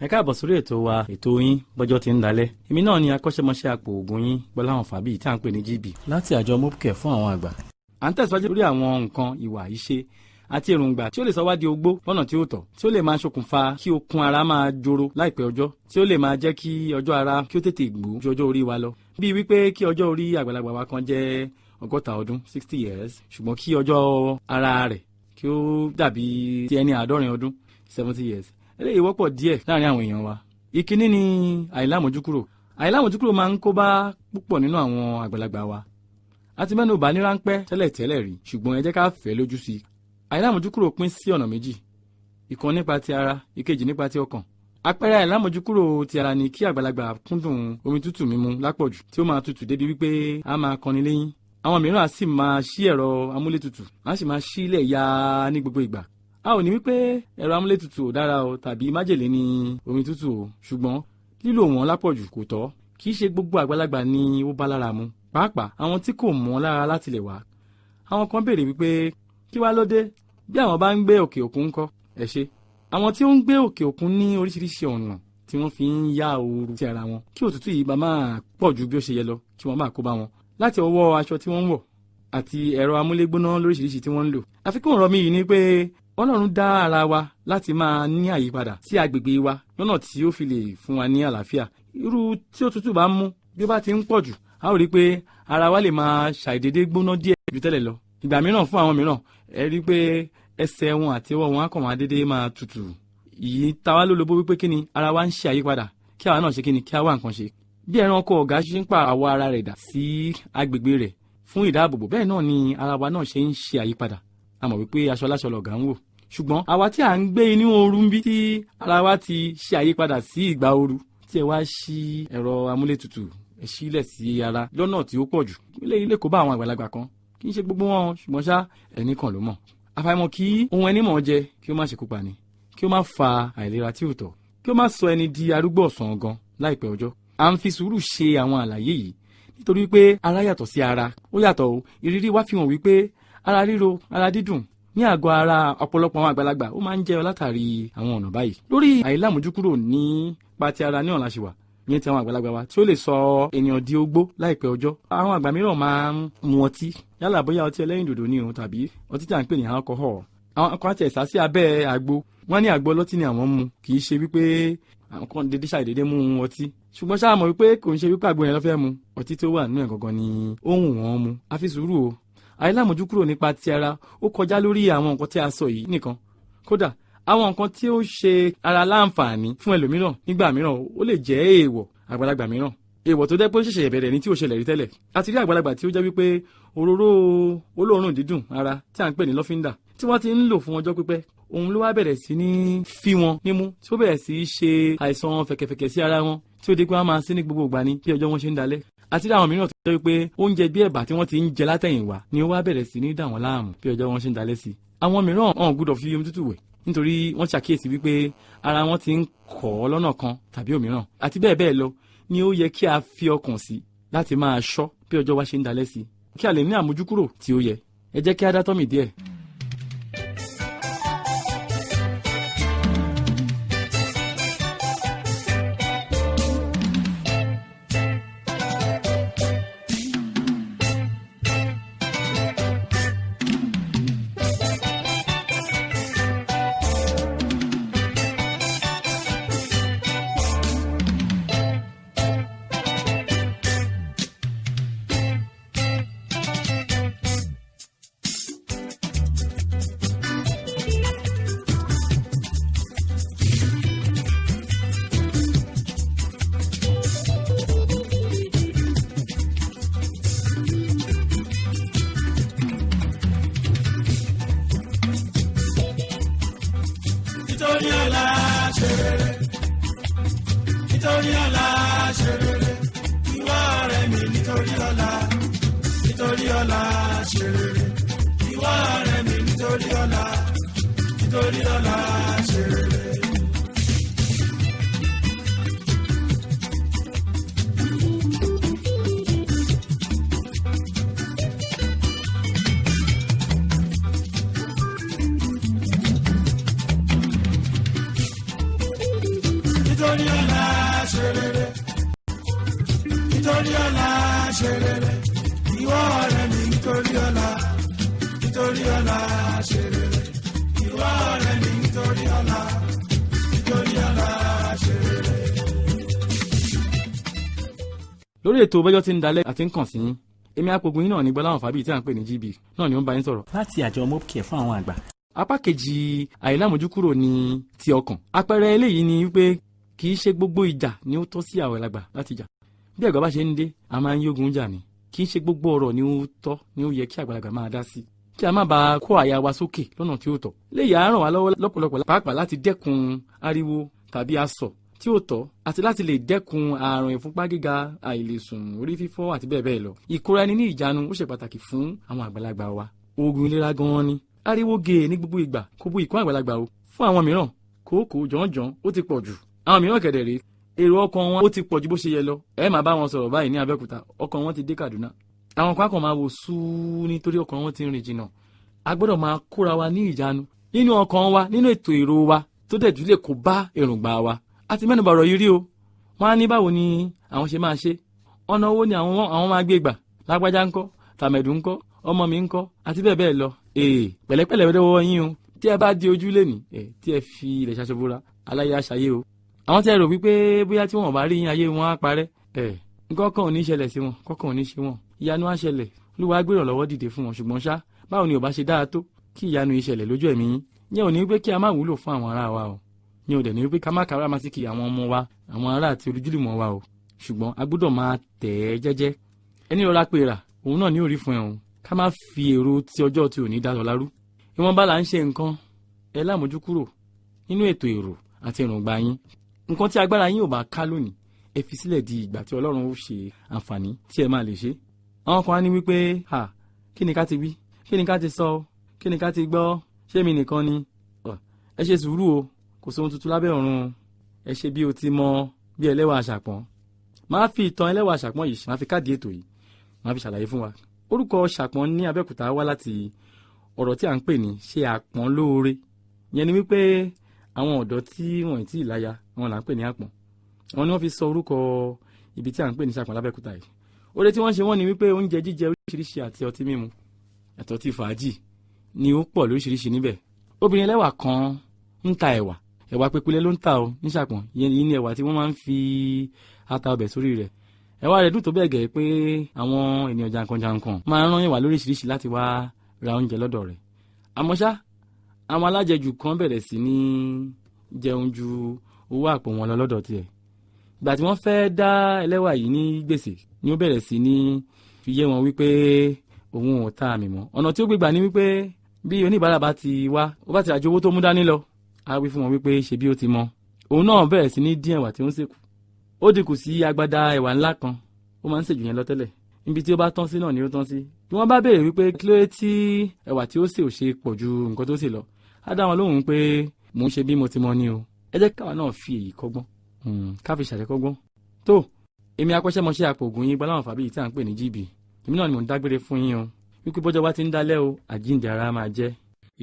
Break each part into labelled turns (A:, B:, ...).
A: Ẹ káàbọ̀ sórí ètò wa, ètò yín, Bọ́jọ́ Ti ń Dalẹ̀. Èmi náà ni akọ́ṣẹ́mọṣẹ́ apò ògùn yín, Gbọ́láhàn Fàbí, tí à ń pè ní GB láti àjọ Mopcare fún àwọn àgbà. À ń tẹ̀síwájú lórí àwọn nǹkan, ìwà, ìṣe àti èròǹgbà tí ó lè sọ wá di ogbó lọ́nà tí ó tọ́, tí ó lè máa ṣokùnfà kí okun ara máa joro láìpẹ́ ọjọ́, tí ó lè máa jẹ́ kí ọjọ́ ara kí ó tètè gbó ju ọjọ́ orí wa lọ. Bíi wípé kí ọjọ́ orí àgbàlagbà wa kan jẹ́ 60 ọdún, 60 years, ṣùgbọ́n kí ọjọ́ ara rẹ̀ kí ó dàbí ti ẹni 70 ọdún, 70 years. Eléyìí wọ́pọ̀ díẹ̀ láàrin àwọn èèyàn wa. Ìkíní ni àìlámójúkúrò. Àìlámójúkúrò máa ń kó bá púpọ̀ nínú àwọn àgbàlagbà wa. A ti mẹ́nu bà ní ráńpẹ́ tẹ́lẹ̀tẹ́lẹ̀ rí, ṣùgbọ́n ẹ jẹ́ ká fẹ́ lójú sí i. Àìlámójúkúrò pín sí ọ̀nà méjì: ìkan nípa ti ara, ìkejì nípa ti ọkàn. Àpẹẹrẹ àìlámójúkúrò ti ara ni kí àgbàlagbà kúndùn omi tútù mímu lápọ̀jù, tí ó máa tutù débi wípé a máa kọni léyín. Àwọn mìíràn á sì máa ṣí ẹ̀rọ amúlétutù, á sì máa ṣí ilẹ̀ ya ní gbogbo ìgbà. A ò ní wípé ẹ̀rọ amúlétutù ò dára o, tàbí májèlé ni omi tútù o, ṣùgbọ́n lílò wọn lápọ̀jù kò tọ́. Kì í ṣe gbogbo àgbàlagbà ni ó bá lára mu, pàápàá àwọn tí kò mọ́ lára láti lè wá. Àwọn kan béèrè wípé kí wá ló dé bí àwọn bá ń gbé òkè òkun ńkọ́? Ẹ ṣe. Àwọn tí ó ń gbé òkè òkun ní oríṣiríṣi ọ̀nà tí wọ́n fi ń yá ooru sí ara wọn, kí òtútù yìí bá máa pọ̀ ju bí ó ṣe yẹ lọ, kí wọ́n máa kó bá wọn láti ọwọ́ aṣọ tí wọ́n ń wọ̀ àti ẹ̀rọ amúlégbóná lóríṣiríṣi tí wọ́n ń lò. Àfikún ọ̀rọ̀ mi yìí ni pé Ọlọ́run dá ara wa láti máa ní àyípadà sí agbègbè wa lọ́nà tí ó fi lè fún wa ní àlàáfíà. Irú tí òtútù bá ń mú, bí ó bá ti ń pọ̀ jù, a ó rí i pé ara wa lè máa ṣàìdédé gbóná díẹ̀ ju tẹ́lẹ̀ lọ. Ìgbà mìíràn, fún àwọn mìíràn, ẹ rí i pé ẹsẹ̀ wọn àti ọwọ́ wọn á kàn máa dédé máa tutù. Yìí ta wá lólobó wípé kí ni ara wa ń ṣe àyípadà, kí àwa náà ṣe kí ni, kí a wá nǹkan ṣe. Bí ẹranko ọ̀gá ṣe ń pa àwọ̀ ara rẹ̀ dà sí agbègbè rẹ̀ fún ìdáàbòbò, bẹ́ẹ̀ náà ni ara wa náà ṣe ń ṣe àyípadà. A mọ̀ wípé aṣọ aláṣọ lọ̀gá ń wò, ṣùgbọ́n àwa tí à ń gbé inú ooru ń bí, tí ara wa ti ṣe àyípadà sí ìgbà ooru, tí ẹ wá ṣí ẹ̀rọ amúlétutù, ẹ sílẹ̀ sí ara lọ́nà tí ó pọ̀ jù, ilé ilé kó bá àwọn àgbàlagbà kan. Kì í ṣe gbogbo wọn, ṣùgbọ́n ṣá, ẹnì kan ló mọ̀. Àfàìmọ̀ kí ohun ẹni mọ̀ jẹ kí ó má ṣekú pa ni, kí ó má fa àìlera tí ò tọ́, kí ó má sọ ẹni di arúgbó ọ̀sán gan láìpẹ́ ọjọ́. À ń fi sùúrù ṣe àwọn àlàyé yìí nítorí pé ara yàtọ̀ sí ara, ó yàtọ̀ o. Ìrírí wa fi hàn wípé ara ríro, ara dídùn ní àgọ́ ara ọ̀pọ̀lọpọ̀ àwọn àgbàlagbà, ó máa ń jẹyọ látàrí àwọn ọ̀nà báyìí. Lórí àìlámójúkúrò nípa ti ara ní ọ̀la ṣe wà ní ti àwọn àgbàlagbà wa tí ó lè sọ ènìyàn di ogbó láìpẹ́ ọjọ́. Àwọn àgbà mìíràn máa ń mu ọtí, yálà bóyá ọtí ẹlẹ́rìndòdò ni o, tàbí ọtí tí à ń pè ní alcohol. Àwọn kan àti ẹ̀sà sí abẹ́ àgbo, wọ́n ní àgbo ọlọ́tí ni àwọn mu. Kì í ṣe wípé àwọn kan dédé ṣàìdédé mú ọtí, ṣùgbọ́n ṣáà mọ̀ wípé kò ń ṣe wípé àgbo yẹn ló fẹ́ mu, ọtí tó wà nínú ẹ̀ gangan ni ó wù wọ́n mu. Àfi sùúrù o. Àìlámójúkúrò nípa ti ara, ó kọjá lórí àwọn nǹkan tí a sọ yìí nìkan. Kódà àwọn nǹkan tí ó ṣe ara láǹfààní fún ẹlòmíràn nígbà mìíràn, ó lè jẹ́ èèwọ̀ àgbàlagbà mìíràn, èèwọ̀ tó jẹ́ pé ó ṣẹ̀ṣẹ̀ bẹ̀rẹ̀ ní tí ò ṣẹlẹ̀ rí tẹ́lẹ̀. A ti rí àgbàlagbà tí ó jẹ́ wípé òróró olóòórùn dídùn ara tí à ń pè ní lọ́fíńdà, tí wọ́n ti ń lò fún ọjọ́ pípẹ́, òun ló wá bẹ̀rẹ̀ sí ní fi wọn nímú, tí ó bẹ̀rẹ̀ sí í ṣe àìsàn fẹ̀kẹ̀fẹ̀kẹ̀ sí ara wọn, tí ó di pé wọ́n máa sí ní gbogbo ìgbà ní bí ọjọ́ wọn ṣe ń dalẹ̀. Àti rí àwọn mìíràn tó jẹ́ wípé oúnjẹ bí ẹ̀bà tí wọ́n ti ń jẹ látẹ̀yìnwá ni ó wá bẹ̀rẹ̀ sí ní dà wọ́n láàmú bí ọjọ́ wọn ṣe ń dalẹ̀ sí. Àwọn mìíràn wọn ò gbúdọ̀ fi omi tútù wẹ̀ nítorí wọ́n ṣàkíyèsí wípé ara wọn ti ń kọ́ ọ lọ́nà kan tàbí òmíràn, àti bẹ́ẹ̀ bẹ́ẹ̀ lọ ni ó yẹ kí a fi ọkàn sí láti máa ṣọ́ bí ọjọ́ wa ṣe ń dalẹ̀ sí, kí a lè ní àmójúkúrò tí ó yẹ. Ẹ jẹ́ kí a dá tọ́mì díẹ̀.
B: Nítorí ọ̀la ṣe rere, nítorí ọ̀la ṣe rere, ìwọ ọ̀rẹ́ mi, nítorí ọ̀la, nítorí ọ̀la ṣe rere, ìwọ ọ̀rẹ́ mi, nítorí ọ̀la, nítorí ọ̀la ṣe rere. ṣe rere, nítorí ọ̀la ṣe rere, ìwọ ọ̀rẹ́ mi nítorí ọ̀la, nítorí ọ̀la ṣe rere, ìwọ ọ̀rẹ́ mi nítorí ọ̀la, nítorí ọ̀la ṣe rere.
A: Lórí ètò bọ́jọ́ tí ń dalẹ̀ àti ń kàn sí yín, èmi apògùn yín náà ní Gbọ́láhàn Fábíyì tí à ń pè ní GB náà ni ó ń bá yín sọ̀rọ̀ láti àjọ Mopcare fún àwọn àgbà. Apá kejì àìlámójúkúrò ni ti ọkàn. Àpẹẹrẹ eléyìí ni wípé kì í ṣe gbogbo ìjà ni ó tọ́ sí àwọn àgbàlagbà láti jà. Bí ẹ̀gbọ́n bá ṣe ń dé, a máa ń yógun jà ni. Kì í ṣe gbogbo ọ̀rọ̀ ni ó tọ́ ni ó yẹ kí àgbàlagbà máa dá sí, kí a má bàa kó àyà wa sókè lọ́nà tí ó tọ́. Léyìí á ràn wá lọ́wọ́ lọ́pọ̀lọpọ̀, pàápàá láti dẹ́kun ariwo tàbí asọ̀ tí ó tọ́ àti láti lè dẹ́kun àrùn ìfúnpá gíga, àìlèsùn, orí fífọ́ àti bẹ́ẹ̀ bẹ́ẹ̀ lọ. Ìkóra ẹni ní ìjánu ó ṣe pàtàkì fún àwọn àgbàlagbà wa. Oògùn ìlera gan-an ni. Ariwo gèè ní gbogbo ìgbà kò bu ìkún àgbàlagbà o. Fún àwọn mìíràn, kòókòó jọ̀ọ́jọ̀ọ́ ó ti pọ̀ jù. Àwọn mìíràn kẹ̀dẹ̀ rèé, èrò ọkàn wọn ó ti pọ̀ ju bó ṣe yẹ lọ. Ẹ máa bá wọn sọ̀rọ̀ báyìí ní Abẹ́òkúta, ọkàn wọn ti dé Kàdúná. Àwọn kan kàn máa wò súú nítorí ọkàn wọn ti rìn jìnnà. A gbọ́dọ̀ máa kóra wa ní ìjánu nínú ọkàn wa, nínú ètò èrò wa tó dẹ̀ tún lè kó bá èròǹgbà wa. A ti mẹ́nubà ọ̀rọ̀ yìí rí o. Wọ́n á ní báwo ni àwọn ṣe máa ṣe, ọ̀nà owó ni àwọn máa gbé gbà, lágbájá ńkọ́, tàmẹ̀dù ńkọ́, ọmọ mi ńkọ́, àti bẹ́ẹ̀ bẹ́ẹ̀ lọ. Ee, pẹ̀lẹ́pẹ̀lẹ́ dọ́wọ́ yín o. Tí ẹ bá di ojú lẹ́nì ẹ̀ tí ẹ fi ilẹ̀ ṣaṣọbúra, aláyé aṣayé o. Àwọn tí ẹ rò wípé bóyá tí wọn bá rí yín ayé wọn á parẹ́, ẹ̀ nǹkan kan ò ní ṣẹlẹ̀ sí wọn, kọ́kàn ò ní ṣe wọn, ìyanu á ṣẹlẹ̀, Olúwa á gbé ìrànlọ́wọ́ dìde fún wọn. Ṣùgbọ́n ṣá, báwo ni ò bá ṣe dáa tó kí ìyanu yìí ṣẹlẹ̀ lójú ẹ̀mí yín? Yẹn ò ní wípé kí a má wúlò fún àwọn ará wa o, yẹn ò dẹ̀ ní wípé ká má káràmásìkì àwọn ọmọ wa, àwọn ará àti olójúlùmọ̀ wa o. Ṣùgbọ́n a gbọ́dọ̀ máa tẹ̀ ẹ́ jẹ́jẹ́. Ẹni rọra pé rà òun náà ní òrí fún ẹ o. Ká má fi èrò ti ọjọ́ tí ò ní dá lọ lárú. Ìwọ̀nba là ń ṣe nǹkan, ẹ lámójú kúrò nínú ètò èrò àti èròǹgbà yín. Nǹkan tí agbára yín ò bá ká lónìí, ẹ fi sílẹ̀ di ìgbà tí Ọlọ́run ó ṣe àǹfààní tí ẹ máa lè ṣe. Àwọn kan á ní wípé ha, kí ni ká ti wí, kí ni ká ti sọ, kí ni ká ti gbọ́, ṣé mi nìkan ni? Ẹ ṣe sùúrù o, kò sóhun tuntun lábẹ́ ọ̀run o. Ẹ ṣe bí o ti mọ bí ẹlẹ́wà àṣàpọ̀n. Máa fi ìtàn ẹlẹ́wà àṣàpọ̀n yìí, máa fi káàdì ètò yìí, máa fi ṣàlàyé fún wa. Orúkọ Ṣàpọ̀n ní Abẹ́òkúta wá láti ọ̀rọ̀ tí à ń pè ní ṣe àpọ̀n lóore. Ìyẹn ni wípé àwọn ọ̀dọ́ tí wọ́n ti láya, àwọn là ń pè ní àpọ̀n. Àwọn ni wọ́n fi sọ orúkọ ibi tí à ń pè ní Ṣàpọ̀n lábẹ́òkúta yìí. Oore tí wọ́n ṣe wọ́n ni wípé oúnjẹ jíjẹ oríṣiríṣi àti ọtí mímu àti ọtí fàájì ni ó pọ̀ lóríṣiríṣi níbẹ̀. Obìnrin ẹlẹ́wà kan ń ta ẹ̀wà, ẹ̀wà pépélé ló ń ta o ní Ṣàpọ̀n. Ìyẹn ní ẹ̀wà tí wọ́n máa ń fi ata ọbẹ̀ sórí rẹ̀. Ẹ̀wà rẹ̀ dùn tó bẹ́ẹ̀ gẹ́ pé àwọn ènìyàn jàǹkànjàǹkàn máa ń rán ẹ̀wà lóríṣiríṣi láti wá ra oúnjẹ lọ́dọ̀ rẹ̀. Àmọ́ ṣá, àwọn alájẹjù kan bẹ̀rẹ̀ sí ní jẹun ju owó àpò wọn lọ lọ́dọ̀ tiẹ̀. Ìgbà tí wọ́n fẹ́ dá ẹlẹ́wà yìí ní gbèsè ni ó bẹ̀rẹ̀ sí ní fi yé wọn wípé òun ò ta àmì mọ́. Ọ̀nà tí ó gbégbà ni wípé bí oníbàárà bá ti wá, ó bá ti ràjò owó tó mú dání lọ, á wí fún wọn wípé ṣe bí ó ti mọ. Òun náà bẹ̀rẹ̀ sí ní dín ẹ̀wà tí ó ń sèkù. Ó dínkù sí agbada ẹ̀wà ńlá kan, ó máa ń sèjù yẹn lọ tẹ́lẹ̀. Ibi tí ó bá tán sí náà ni ó tán sí. Bí wọ́n bá béèrè wípé kí ló dé tí ẹ̀wà tí ó sè ò ṣe pọ̀ ju nǹkan tó sè lọ, á dá wọn lóhùn pé mò ń ṣe bí mo ti mọ ni o. Ẹ jẹ́ káwa náà fi èyí kọ́gbọ́n, ká fi ṣàṣekọ́gbọ́n. Tó, èmi akọ́ṣẹ́mọṣẹ́ apògùn yín Gbọ́láhàn Fábíyì tí à ń pè ní GB, èmi náà ni mò ń dágbére fún yín o, wípé bọ́jọ́ bá ti ń dálẹ́ o, àjíǹde ara máa jẹ́.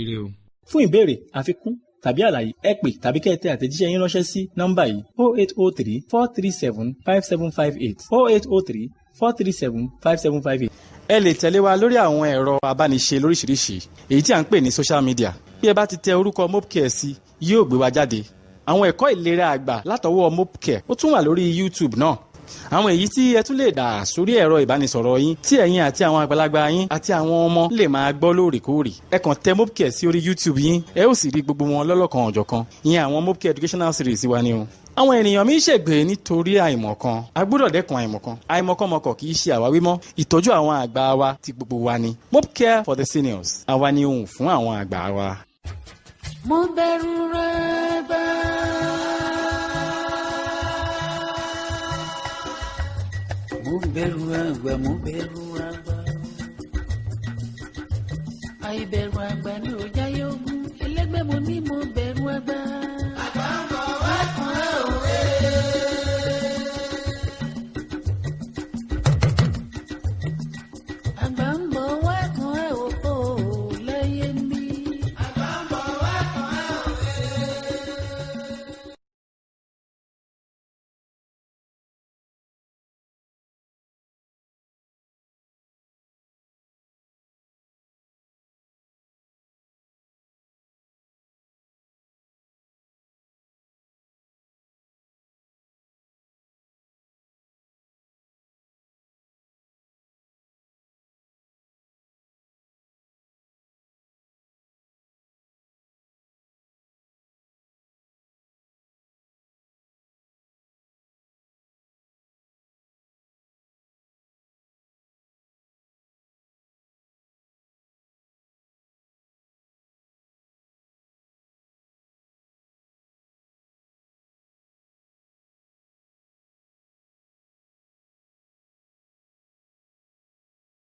A: Ire o.
C: Fún ìbéèrè, àfikún tàbí àlàyé, ẹ pè tàbí kẹ́ ẹ tẹ àtẹ̀jíṣẹ́ yín ránṣẹ́ sí nọ́mbà yìí 0803 437 5758, 0803 437 5758.
A: Ẹ lè tẹ̀lé wa lórí àwọn ẹ̀rọ abániṣe lóríṣiríṣi èyí tí à ń pè ní social media. Bí ẹ bá ti tẹ orúkọ Mopcare sí, yóò gbé wa jáde. Àwọn ẹ̀kọ́ ìlera àgbà látọwọ́ Mopcare ó tún wà lórí YouTube náà. Àwọn èyí tí ẹ tún lè dà sórí ẹ̀rọ ìbánisọ̀rọ̀ yín tí ẹ̀yin àti àwọn àgbàlagbà yín àti àwọn ọmọ lè máa gbọ́ lóòrèkóòrè. Ẹ kàn tẹ Mopcare sí orí YouTube yín, ẹ ó sì rí gbogbo wọn lọ́lọ́kan ọ̀jọ̀kan. Ìyẹn àwọn Mopcare educational series wa ni o. Àwọn ènìyàn mi ń ṣègbè nítorí àìmọ̀kan. A gbọ́dọ̀ dẹ́kun àìmọ̀kan. Àìmọ̀kànmọ̀kàn kì í ṣe àwáwí mọ́. Ìtọ́jú àwọn àgbà wa ti gbogbo wa ni. Mopcare for the seniors. Àwa ni ohùn fún àwọn àgbà wa.
D: Mo bẹ̀rù rẹ̀ bá. Mo bẹ̀rù àgbà, mo bẹ̀rù àgbà. Àìbẹ̀rù àgbà ni ò já.